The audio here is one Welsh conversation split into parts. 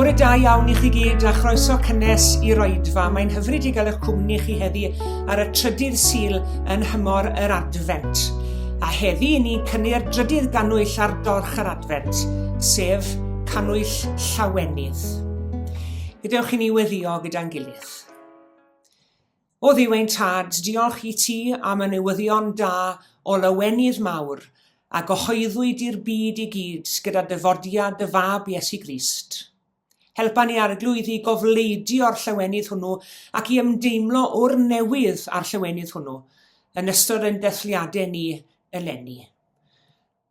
Bore da iawn i chi gyd a chroeso cynnes i'r oedfa. Mae'n hyfryd i gael eich cwmni chi heddi ar y trydydd Sul yn nhymor yr Adfent. A heddi i ni'n cynnu'r drydydd gannwyll ar dorch yr Adfent, sef cannwyll llawenydd. Gadewch i ni weddio gyda'n gilydd. O Dduw ein Tad, diolch i ti am y newyddion da o lawenydd mawr a gyhoeddwyd i'r byd i gyd gyda dyfodiad dy Fab Iesu Grist. Helpa ni Arglwydd i gofleidio'r llawenydd hwnnw ac i ymdeimlo o'r newydd â'r llawenydd hwnnw yn ystod ein dathliadau ni eleni.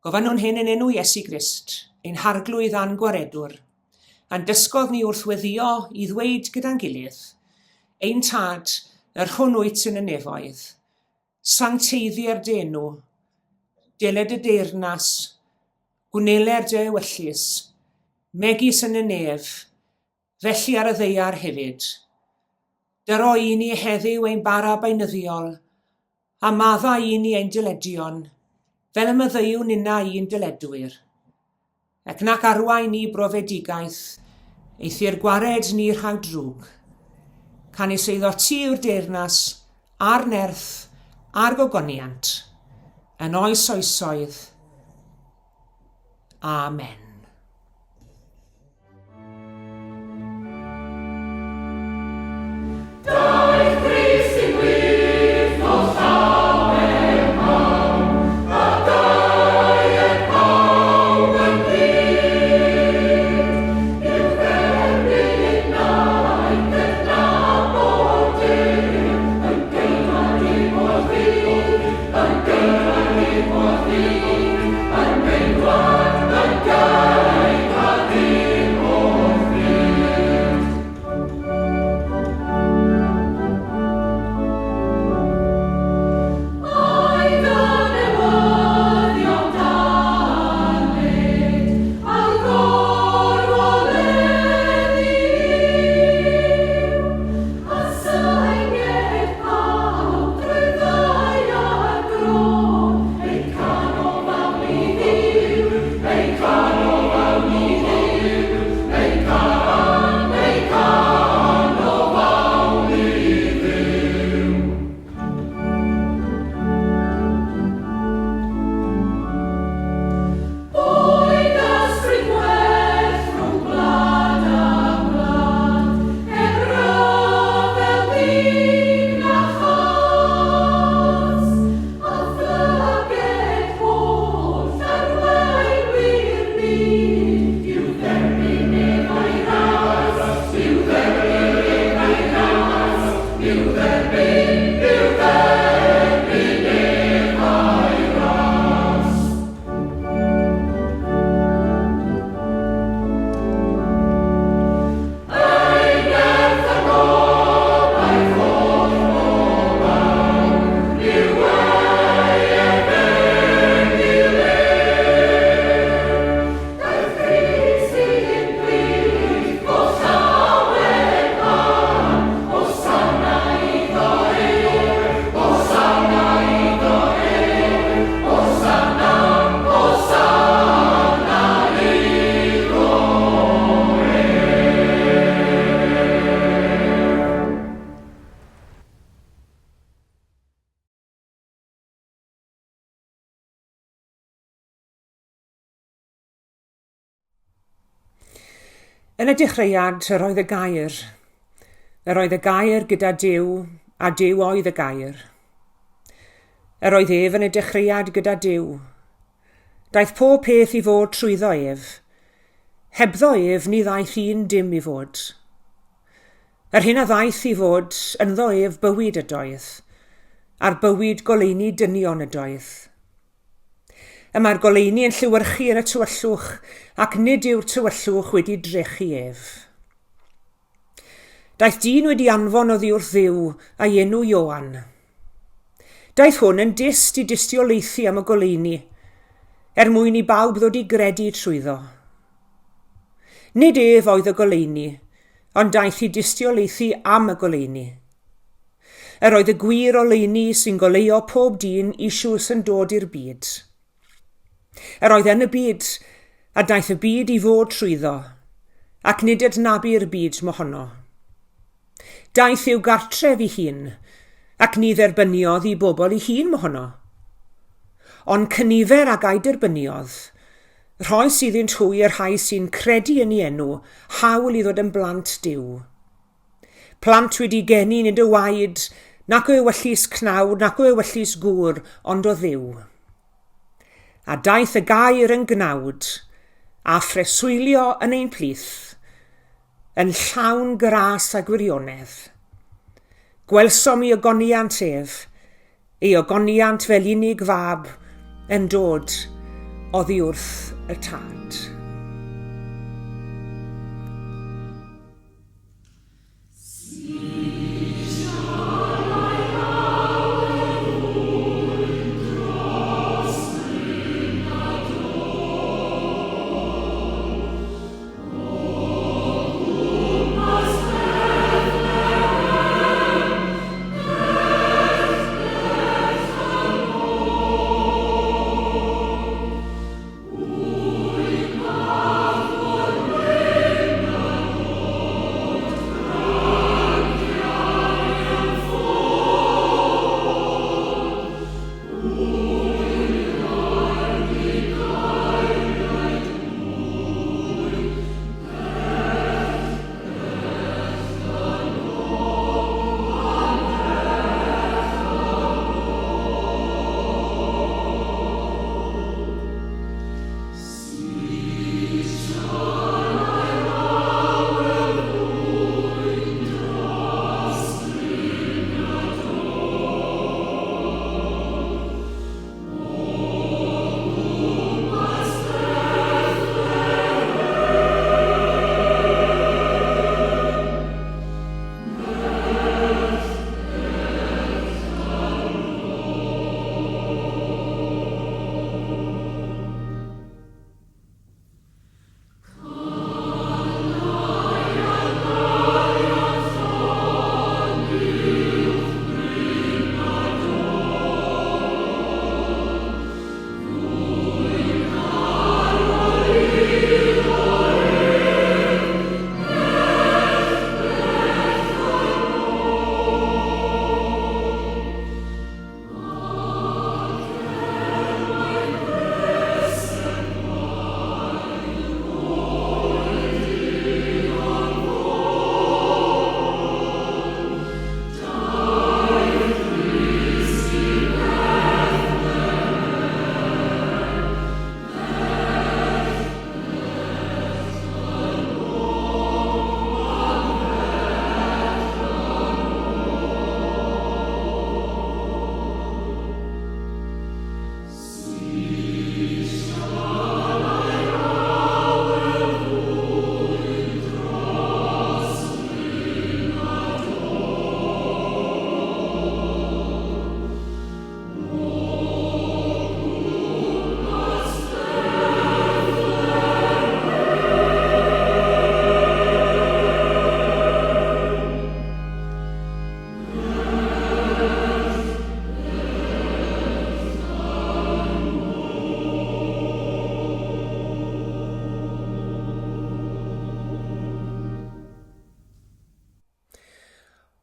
Gofynnwn hyn yn enw Iesu Grist, ein Harglwydd a'n Gwaredwr, a'n dysgodd ni wrth weddïo i ddweud gyda'n gilydd, Ein Tad, yr hwn wyt yn y nefoedd, sancteiddier dy enw, deled dy deyrnas, gwneler dy ewyllys, megis yn y nef, felly ar y ddaear hefyd. Dyro i ni heddiw ein bara beunyddiol, a maddau i ni ein dyledion, fel y maddeuwn ninnau i'n dyledwyr. Ac nac arwain ni brofedigaeth, eithr gwared ni rhag drwg. Canys eiddo ti yw'r deyrnas, a'r nerth, a'r gogoniant, yn oes oesoedd. Amen. Daeth Grist i'n gwyllt o llawer man, a daeth pawb yn gyd. I'w dderbyn na'i gydnabod ef, yn geidwad i holl fyd, yn geidwad i holl fyd, yn geidwad, yn geidwad i'r holl fyd. Ai dy newyddion da led, a'r gorfoledd yw, a synged pawb drwy ddaear gron, eu canolfan i Dduw, eu canolfan i Dduw, eu can, eu canolfan i Dduw. Boed ysbryd gwell rhwng gwlad a gwlad, heb ryfel dig na chas, a phlyged holl arweinwyr byd i'w dderbyn ef a'i ras, i'w dderbyn ef a'i ras, i'w dderbyn, i'w dderbyn ef a'i ras. Ei nerth a gobaith holl bobl yw ei efengyl ef. Daeth Crist i'n plith o llawer man, Hosanna iddo ef, Hosanna iddo ef, Hosanna, Hosanna iddo ef. Yn y dechreuad, yr oedd y gair. Yr oedd y gair gyda Duw, a Duw oedd y gair. Yr oedd ef yn y dechreuad gyda Duw. Daeth pob peth i fod trwyddo ef. Hebddo ef ni ddaeth un dim i fod. Yr hyn a ddaeth i fod ynddo ef bywyd ydoedd, a'r bywyd goleuni dynion ydoedd. Y mae'r goleuni yn llewyrchu yn y tywyllwch, ac nid yw'r tywyllwch wedi drechu ef. Daeth dyn wedi anfon oddi wrth Dduw, a'i enw Ioan. Daeth hwn yn dyst i dystiolaethu am y goleuni, er mwyn i bawb ddod i gredu trwyddo. Nid ef oedd y goleuni, ond daeth i dystiolaethu am y goleuni. Yr oedd y gwir oleuni sy'n goleuo pob dyn eisoes yn dod i'r byd. Yr oedd yn y byd, a daeth y byd i fod trwyddo. ac nid adnabu'r byd mohono. Daeth i'w gartref ei hun, ac ni dderbyniodd i bobl ei hun mohono. Ond cynifer ag a'i derbyniodd, rhoes iddynt hwy y rhai sy'n credu yn ei enw, hawl i ddod yn blant Duw. Plant wedi geni nid o waed, nac o ewyllys cnawd, nac o ewyllys gŵr, ond o Dduw. A daeth y gair yn gnawd, a phreswylio yn ein plith, yn llawn gras a gwirionedd. Gwelsom ei ogoniant ef, ei ogoniant fel unig fab yn dod oddi wrth y Tad.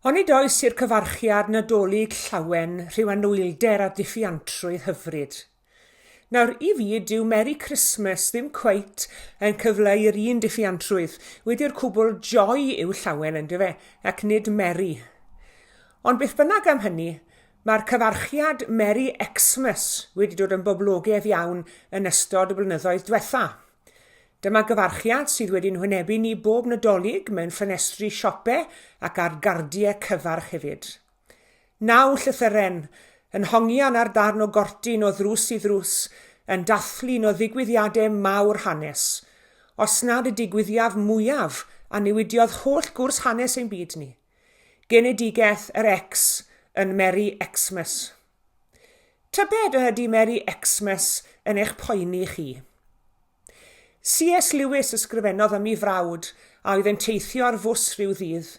Onid oes i'r cyfarchiad Nadolig llawen rhyw anwylder a diffuantrwydd hyfryd? Nawr, i fi, dyw Merry Christmas ddim cweit yn cyfleu'r un diffuantrwydd. Wedi'r cwbl, joy yw llawen, yndyfe, ac nid merry. Ond beth bynnag am hynny, mae'r cyfarchiad Merry Xmas wedi dod yn boblogaidd iawn yn ystod y blynyddoedd diwetha'. Dyma gyfarchiad sydd wedi'n hwynebu ni bob Nadolig mewn ffenestri siope ac ar gardiau cyfarch hefyd. Naw llythyren, yn hongian ar darn o gortyn o ddrws i ddrws, yn dathlu un o ddigwyddiadau mawr hanes, os nad y digwyddiaf mwyaf a newidiodd holl gwrs hanes ein byd ni. Genedigaeth yr X yn Merry Xmas. Tybed a ydy Merry Xmas yn eich poeni chi? CS Lewis ysgrifennodd am ei frawd a oedd yn teithio ar fws rhyw ddydd,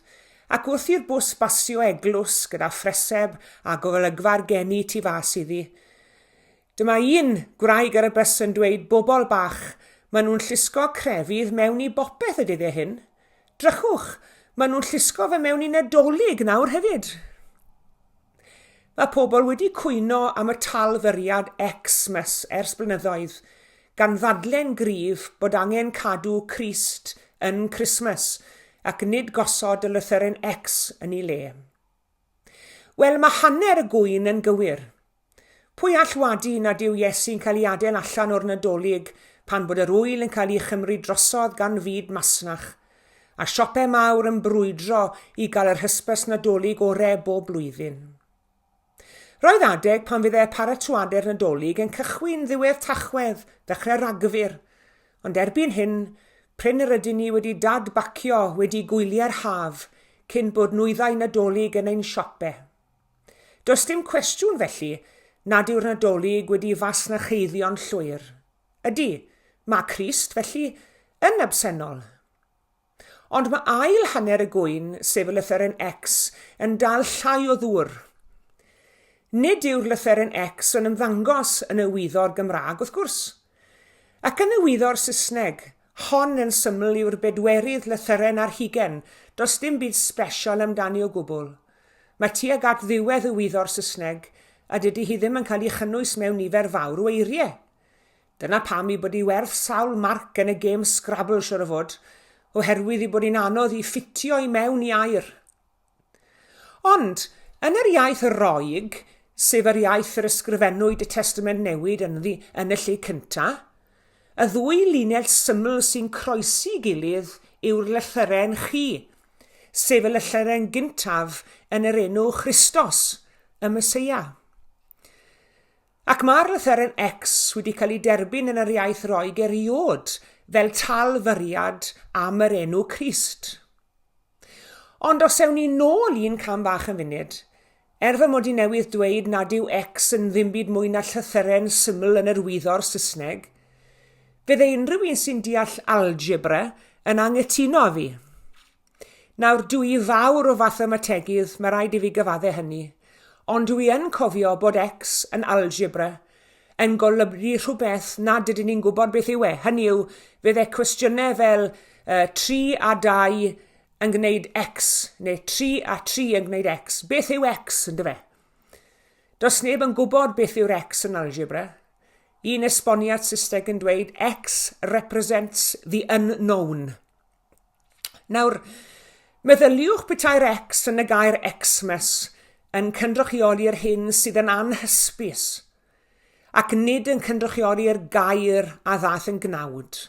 ac wrth i'r bws basio eglwys gyda phreseb a golygfa'r geni tu fas iddi, dyma un gwraig ar y bws yn dweud, Bobol bach, Maen nhw'n llusgo crefydd mewn i bopeth y dyddiau hyn. Drychwch, maen nhw'n llusgo fe mewn i Nadolig nawr hefyd. Mae pobl wedi cwyno am y talfyriad Xmas ers blynyddoedd, gan ddadle'n gryf bod angen cadw Crist yn Christmas ac nid gosod y lythyren X yn ei le. Wel, mae hanner y gŵyn yn gywir. Pwy all wadu nad yw Iesu'n cael ei adael allan o'r Nadolig pan bod yr ŵyl yn cael ei chymryd drosodd gan fyd masnach, a siope mawr yn brwydro i gael yr hysbys Nadolig ore bob blwyddyn? Roedd adeg pan fydde paratoadau'r Nadolig yn cychwyn ddiwedd Tachwedd, ddechrau Ragfyr, ond erbyn hyn, prin yr ydyn ni wedi dad-bacio wedi gwyliau'r haf cyn bod nwyddau Nadolig yn ein siope. Does dim cwestiwn, felly, nad yw'r Nadolig wedi fasnacheiddio'n llwyr. Ydy, mae Crist, felly, yn absennol. Ond mae ail hanner y gŵyn, sef y lythyren X, yn dal llai o ddŵr. Nid yw'r lythyren X yn ymddangos yn y wyddor Gymraeg, wrth gwrs. Ac yn y wyddor Saesneg, hon yn syml yw'r bedwerydd lythyren ar hugen, does dim byd sbesial amdani o gwbl. Mae tuag at ddiwedd y wyddor Saesneg, a dydy hi ddim yn cael ei chynnwys mewn nifer fawr o eiriau. Dyna pam ei bod hi werth sawl marc yn y gêm Scrabble, siwr o fod, oherwydd ei bod hi'n anodd i ffitio i mewn i air. Ond, yn yr iaith Roeg, sef yr iaith yr ysgrifennwyd y Testament Newid ynddi yn y lle cyntaf, y ddwy linell syml sy'n croesi gilydd yw'r lythyren chi, sef y lythyren gyntaf yn yr enw Christos, y Meseia. Ac mae'r lythyren X wedi cael ei derbyn yn yr iaith Roeg eriod fel talfyriad am yr enw Crist. Ond os ewn ni nôl un cam bach yn funud, er fy mod i newydd dweud nad yw X yn ddim byd mwy na llythyren syml yn yr wyddor Saesneg, fydde unrhyw un sy'n deall algebra yn anghytuno â fi. Nawr, dw i fawr o fathemategydd, mae rhaid i fi gyfadde hynny, ond dw i yn cofio bod X yn algebra yn golygu rhywbeth nad ydyn ni'n gwybod beth yw e. Hynny yw, fydde cwestiynau fel uh, 3 a 2 yn gwneud X, neu 3 a 3 yn gwneud X. Beth yw X, yn dyfe? Does neb yn gwybod beth yw'r X yn algebra. Un esboniad Saesneg yn dweud X represents the unknown. Nawr, meddyliwch petai'r X yn y gair Xmas yn cynrychioli'r hyn sydd yn anhysbys, ac nid yn cynrychioli'r gair a ddaeth yn gnawd.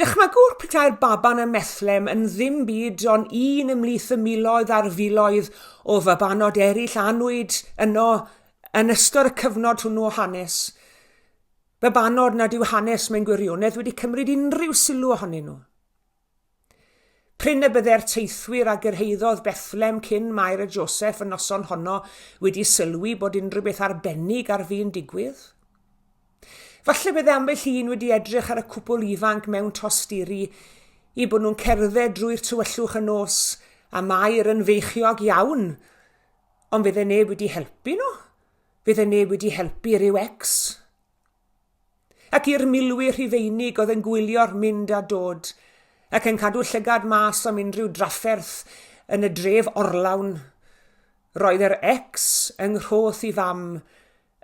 Dychmygwch petai'r baban ym Methlem yn ddim byd ond un ymhlith y miloedd a'r filoedd o fabanod eraill anwyd yno yn ystod y cyfnod hwnnw o hanes. Babanod nad yw hanes mewn gwirionedd wedi cymryd unrhyw sylw ohonyn nhw. Prin y bydde'r teithwyr a gyrhaeddodd Bethlem cyn Mair a Joseph y noson honno wedi sylwi bod unrhyw beth arbennig ar fin digwydd. Falle bydde ambell un wedi edrych ar y cwpl ifanc mewn tosturi i bod nhw'n cerdded drwy'r tywyllwch y nos a Mair yn feichiog iawn, ond fydde neb wedi helpu nhw. Fydde neb wedi helpu rhyw ex. Ac i'r milwyr Rhufeinig oedd yn gwylio'r mynd a dod, ac yn cadw llygad mas am unrhyw drafferth yn y dref orlawn, roedd yr ex yng nghroth i fam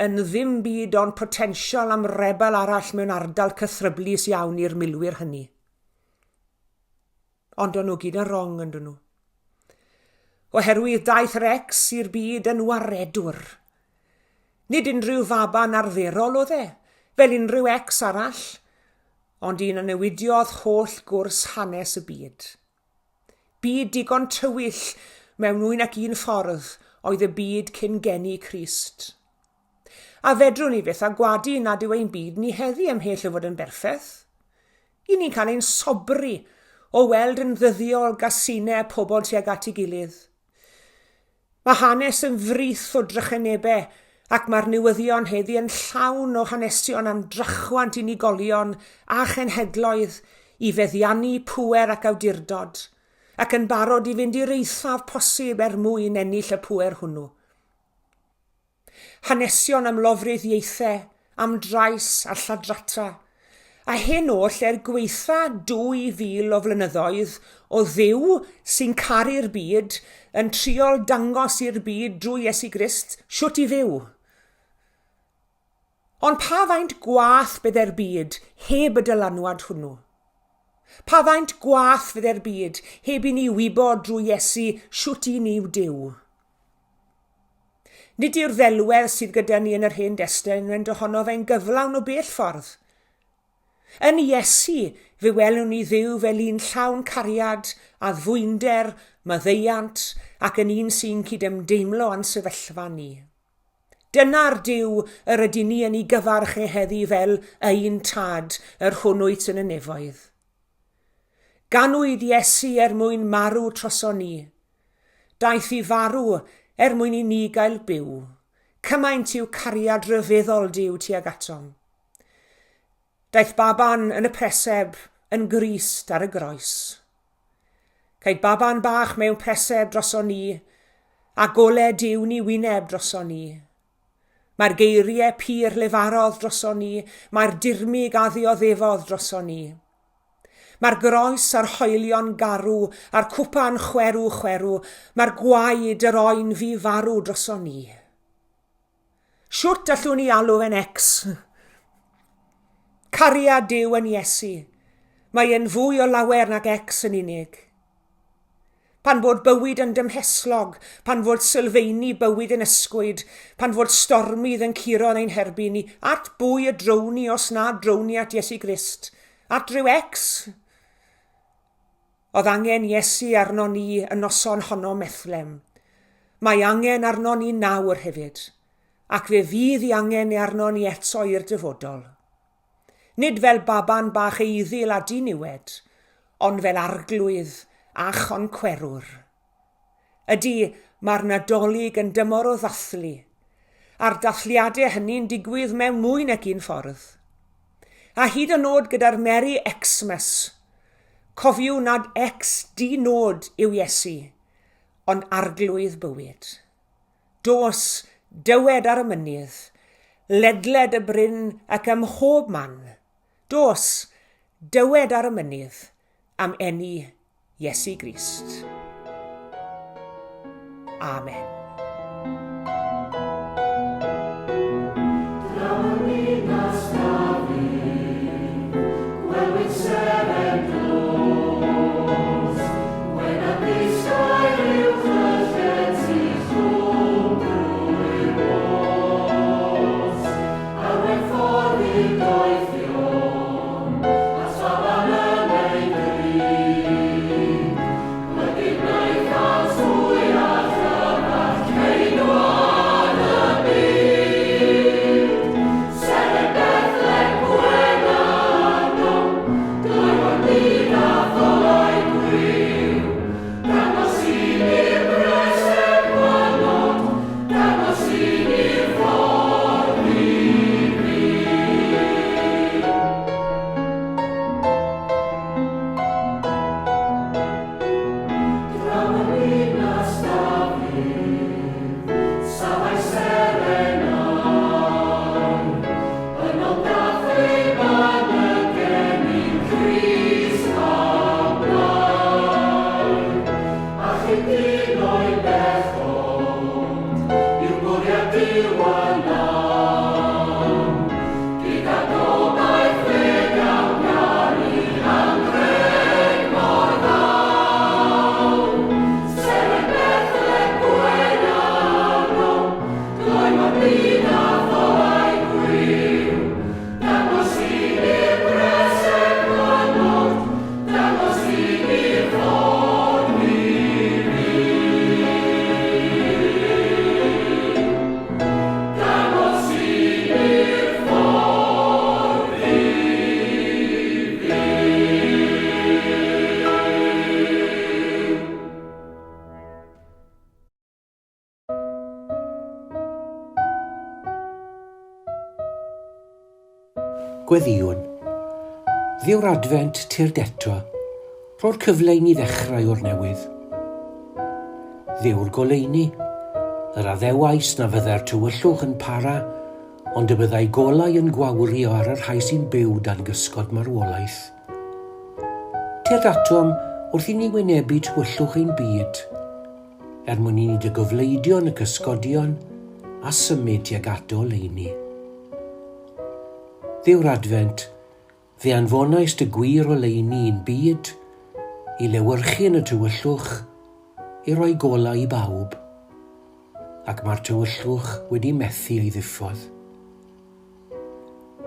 yn ddim byd ond potensial am rebel arall mewn ardal cythryblus iawn i'r milwyr hynny. Ond o'n nhw gyd yn wrong, yn nhw. Oherwydd daeth Rex i'r byd yn waredwr. Nid unrhyw faban arferol oedd e, fel unrhyw ex arall, ond un a newidiodd holl gwrs hanes y byd. Byd digon tywyll mewn mwy nac un ffordd oedd y byd cyn geni Crist. A fedrwn ni fyth a gwadu nad yw ein byd ni heddi ymhell o fod yn berffeth? Y'n ni'n cael ein sobri o weld yn ddyddiol gasineb pobl tuag at ei gilydd. Mae hanes yn frith o drychinebau ac mae'r newyddion heddi yn llawn o hanesion am drachwant unigolion a chenhedloedd i feddiannu pŵer ac awdurdod, ac yn barod i fynd i'r eithaf posib er mwyn ennill y pŵer hwnnw. Hanesion am lofruddiaethau, am drais a lladrata. A hyn oll er gwaetha 2,000 o flynyddoedd o Dduw sy'n caru'r byd yn triol dangos i'r byd drwy Iesu Grist shwt i fyw. Ond pa faint gwath bydde'r byd heb y dylanwad hwnnw? Pa faint gwath fydde'r byd heb i ni wybod drwy Iesu shwt i ni yw Duw? Nid yw'r ddelwedd sydd gyda ni yn yr Hen Destament ohono fe'n gyflawn o bell ffordd. Yn Iesu, fe welwn ni Dduw fel un llawn cariad, addfwynder, maddeuant, ac yn un sy'n cydymdeimlo â'n sefyllfa ni. Dyna'r Duw yr ydyn ni yn ei gyfarch e heddi fel ein Tad, yr hwn wyt yn y nefoedd. Ganwyd Iesu er mwyn marw troson ni. Daeth i farw er mwyn i ni gael byw. Cymaint yw cariad rhyfeddol Duw tuag atom. Daeth baban yn y preseb yn Grist ar y groes. Caed baban bach mewn preseb droson ni, a gole Duw ni wyneb droson ni. Mae'r geiriau pur lefarodd droson ni, mae'r dirmyg a ddioddefodd droson ni. Mae'r groes a'r hoelion garw, a'r cwpan chwerw chwerw, mae'r gwaed yr oen fu farw droson ni. Shwt allwn ni alw fe'n ex? Cariad Duw yn Iesu. Mae e'n fwy o lawer nag ex yn unig. Pan fod bywyd yn dymheslog, pan fod sylfeini bywyd yn ysgwyd, pan fod stormydd yn curo yn ein herbyn ni, at bwy y drown ni os na drown ni at Iesu Grist? At ryw ex? Oedd angen Iesu arno ni y noson honno Methlem. Mae angen arno ni nawr hefyd, ac fe fydd i angen e arno ni eto i'r dyfodol. Nid fel baban bach eiddil a diniwed, ond fel arglwydd a choncwerwr. Ydy, mae'r Nadolig yn dymor o ddathlu, a'r dathliadau hynny'n digwydd mewn mwy nag un ffordd. A hyd yn nod gyda'r Merry Xmas, cofiwn nad X di-nod yw Iesu, ond arglwydd bywyd. Dos, dywed ar y mynydd, ledled y bryn ac ym mhob man. Dos, dywed ar y mynydd, am eni Iesu Grist. Amen. Gweddïwn. Dduw'r Adfent tyrd eto, rho'r cyfle i ni ddechrau o'r newydd. Dduw'r goleuni, yr addewais na fydde'r tywyllwch yn para, Ond y byddai golau yn gwawrio ar y rhai sy'n byw dan gysgod marwolaeth. Tyrd atom wrth i ni wynebu tywyllwch ein byd, er mwyn i ni dy gofleidio yn y cysgodion a symud tuag at dy oleuni. Dduw'r Adfent, fe anfonais dy gwir oleuni i'n byd, i lewyrchu yn y tywyllwch, i roi golau i bawb, ac mae'r tywyllwch wedi methu ei ddiffodd.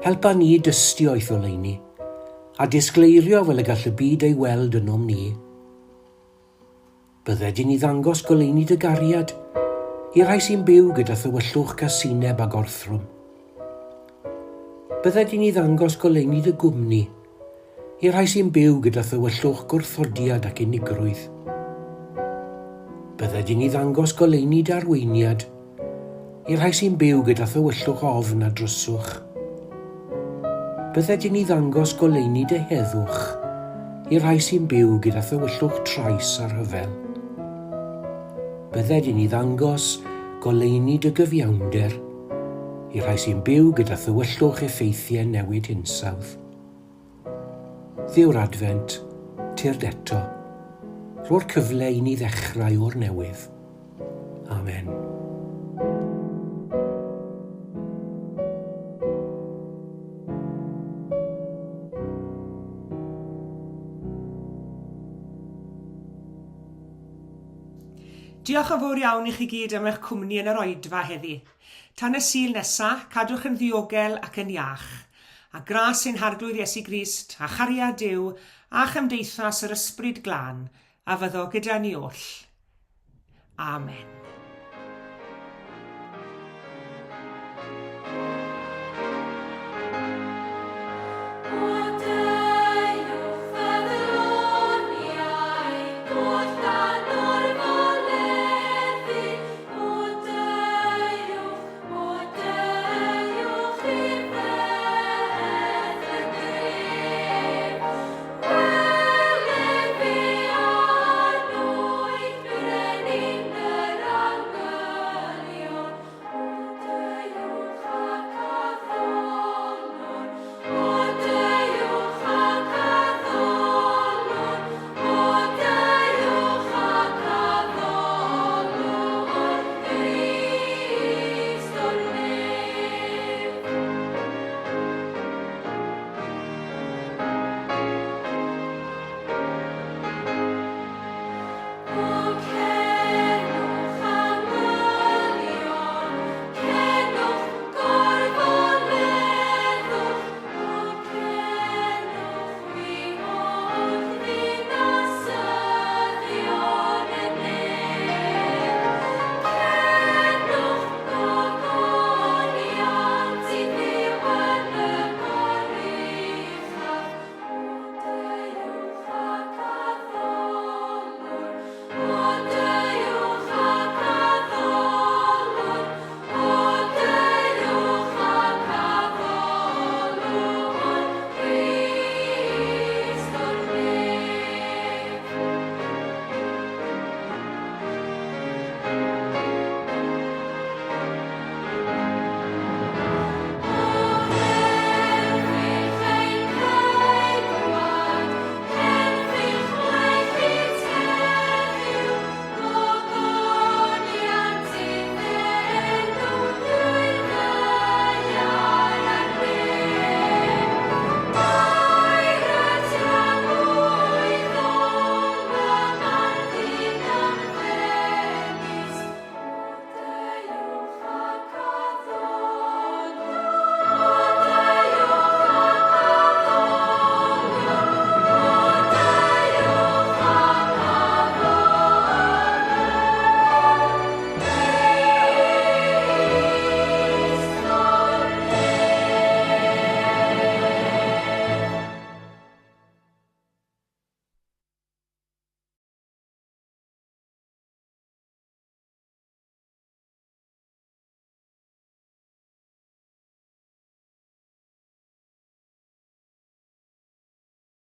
Helpa ni i dystio i'th oleuni, a disgleirio fel y gall y byd ei weld ynom ni. Bydded i ni ddangos goleuni dy gariad i'r rhai sy'n byw gyda thywyllwch casineb a gorthrwm. Bydded i ni ddangos goleuni dy gwmni i'r rhai sy'n byw gyda thywyllwch gwrthodiad ac unigrwydd. Bydded i ni ddangos goleuni dy arweiniad i'r rhai sy'n byw gyda thywyllwch ofn a dryswch. Bydded i ni ddangos goleuni dy heddwch i'r rhai sy'n byw gyda thywyllwch trais a rhyfel. Bydded i ni ddangos goleuni dy gyfiawnder i'r rhai sy'n byw gyda thywyllwch effeithiau newid hinsawdd. Dduw'r Adfent, tyrd eto. Rho'r cyfle i ni ddechrau o'r newydd. Amen. Diolch yn fawr iawn i chi gyd am eich cwmni yn yr oedfa heddi. Tan y Sul nesa, cadwch yn ddiogel ac yn iach. A gras ein Harglwydd Iesu Grist, a chariad Duw, a chymdeithas yr Ysbryd Glân, a fyddo gyda ni oll. Amen.